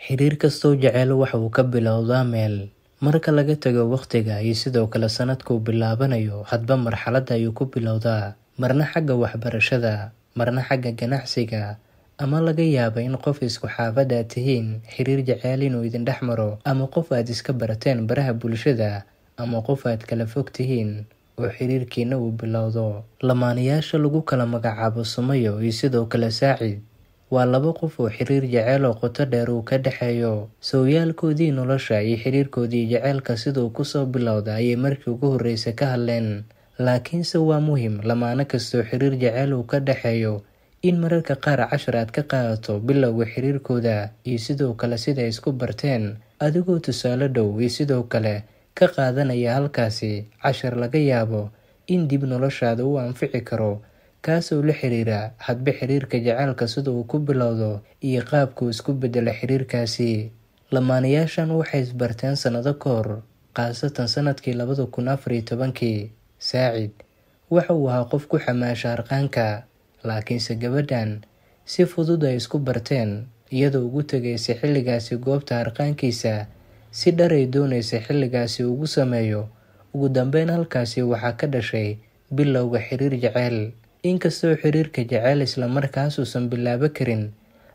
Xiriir kastoo jacayl waxa uu ka bilowdaa meel. Marka laga tago waqtiga iyo sidoo kale sanadkuu bilaabanayo, hadba marxaladda ayuu ku bilowdaa. Marna xagga waxbarashada, marna xagga ganacsiga, ama laga yaabo in qof isku xaafad aad tihiin xiriir jacayl inuu idin dhex maro, ama qof aad iska barateen baraha bulshada, ama qof aad kala fog tihiin oo xiriirkiina uu bilowdo. Lamaanayaasha lagu kala magacaabo Sumayo iyo sidoo kale Saacid waa laba qof oo xiriir jacayl oo qoto dheer uu ka dhexeeyo. Sooyaalkoodii nolosha iyo xiriirkoodii jacaylka siduu kusoo bilowda ayay markii ugu horreysay ka hadleen. Laakiinse waa muhiim lamaane kastoo xiriir jacayl uu ka dhexeeyo in mararka qaar cashar aad ka qaadato bilowga xiriirkooda iyo sidoo kale sida ay isku barteen, adigoo tusaale dhow iyo sidoo kale ka qaadanaya halkaasi cashar laga yaabo in dib noloshaada u anfici karo, kaasoo la xiriira hadba xiriirka jacaylka sida uu ku bilowdo iyo qaabka uu isku beddelo xiriirkaasi. Lamaanayaashan waxay isbarteen sannado ka hor, khaasatan sanadkii 2014. Saacid waxa uu ahaa qof ku xamaasha harqaanka, laakiinse gabadhan si fudud ay isku barteen, iyadoo ugu tagaysay xilligaasi goobta harqaankiisa si dhar ay doonaysay xilligaasi ugu sameeyo. Ugu dambeyn halkaasi waxaa ka dhashay bilowga xiriir jacayl. Inkastoo xiriirka jacayl isla markaas uusan bilaaban karin,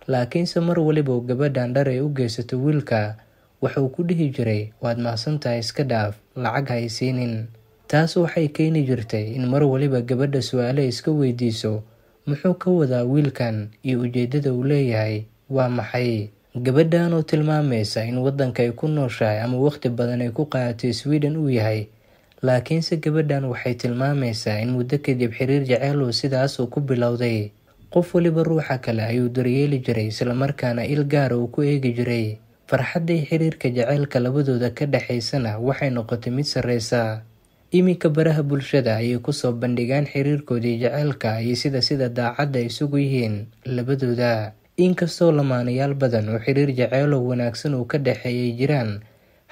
laakiinse mar waliba oo gabadhan dhar ay u geysato wiilka, wuxuu ku dhihi jiray waad mahadsantahay, iska dhaaf, lacag ha i siinin. Taas waxay keeni jirtay in mar waliba gabadha su'aalo iska weydiiso, muxuu ka wadaa wiilkan iyo ujeedada uu leeyahay waa maxay? Gabadhan oo tilmaamaysa in waddanka ay ku nooshahay ama waqti badan ay ku qaadatay Sweden uu yahay, laakiinse gabadhan waxay tilmaamaysaa in muddo kadib xiriir jacayl uu sidaas uu ku bilowday. Qof waliba ruuxa kale ayuu daryeeli jiray, isla markaana il gaar ah uu ku eegi jiray. Farxadda xiriirka jacaylka labadooda ka dhexaysana waxay noqotay mid sarreysa. Iminka baraha bulshada ayay kusoo bandhigaan xiriirkoodii jacaylka iyo sida daacadda isugu yihiin labadooda. Inkastoo lamaanayaal badan oo xiriir jacayl oo wanaagsan uu ka dhexeeyay jiraan,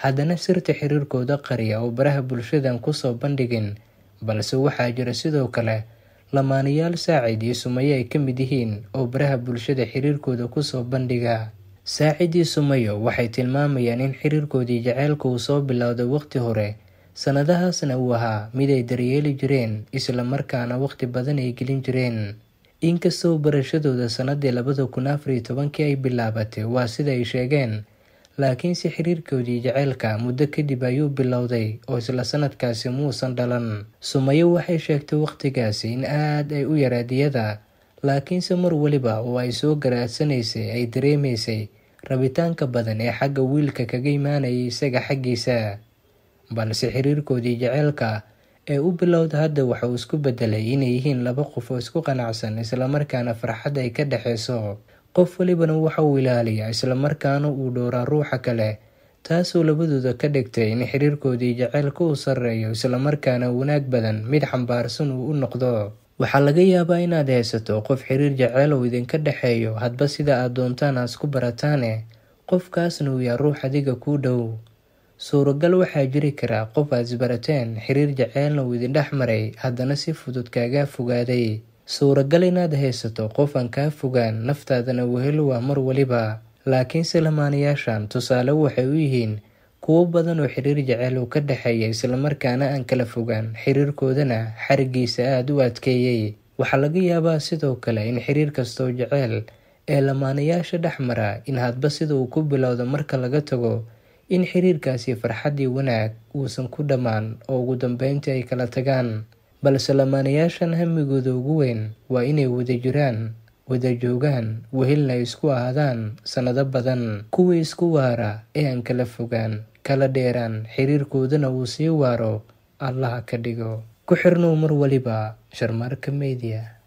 haddana sirta xiriirkooda qariya oo baraha bulshadan kusoo bandhigin. Balse waxaa jira sidoo kale lamaanayaal Saacid iyo Sumayo ay ka mid yihiin oo baraha bulshada xiriirkooda kusoo bandhiga. Saacid iyo Sumayo waxay tilmaamayaan in xiriirkoodii jacaylka uu soo bilowday waqti hore, sanadahaasna uu ahaa mid ay daryeeli jireen, isla markaana waqti badan ay gelin jireen. Inkastoo barashadooda sanadii 2014 ay bilaabatay, waa sida ay sheegeen, laakiinse xiriirkoodii jacaylka muddo kadib ayuu bilowday oo isla sanadkaasi muusan dhalan. Sumayo waxay sheegtay waqtigaasi in aad ay u yarayd iyada, laakiinse mar waliba oo ay soo garaadsanaysay ay dareemaysay rabitaanka badan ee xagga wiilka kaga imaanayay isaga xaggiisa. Balse xiriirkoodii jacaylka ee u bilowda hadda waxa uu isku beddelay inay yihiin laba qof oo isku qanacsan, isla markaana farxad ay ka dhexeyso. Qof walibana waxa uu ilaaliyaa isla markaana uu dhowraa ruuxa kale, taasoo labadooda ka dhigtay in xiriirkoodii jacaylka uu sarreeyo, isla markaana wanaag badan mid xambaarsan uu u noqdo. Waxaa laga yaabaa inaad haysato qof xiriir jacayl oo idinka dhexeeyo, hadba sida aad doontaan ha isku barataane, qofkaasna uu yahay ruux adiga kuu dhow. Suuragal waxaa jiri kara qof aad isbarateen, xiriir jacaylna uu idin dhex maray, haddana si fudud kaaga fogaaday. Suuragal inaad haysato qof aan kaa fogaan, naftaadana wehel waa mar waliba. Laakiinse lamaanayaashan tusaale waxay u yihiin kuwo badan oo xiriir jacayl uu ka dhexeeya, isla markaana aan kala fogaan, xiriirkoodana xarigiisa aad u adkeeyay. Waxaa laga yaabaa sidoo kale in xiriir kastoo jacayl ee lamaanayaasha dhex mara in hadba sida uu ku bilowdo marka laga tago, in xiriirkaasi farxaddii wanaag uusan ku dhammaan oo ugu dambeyntii ay kala tagaan. Balse lamaanayaashan hamigooda ugu weyn waa inay wada jiraan, wada joogaan, wehelna ay isku ahaadaan sannado badan. Kuwii isku waara ee aan kala fogaan, kala dheeraan, xiriirkoodana uu sii waaro, Allaha ka dhigo. Ku xirnow mar waliba Sharmaarka Media.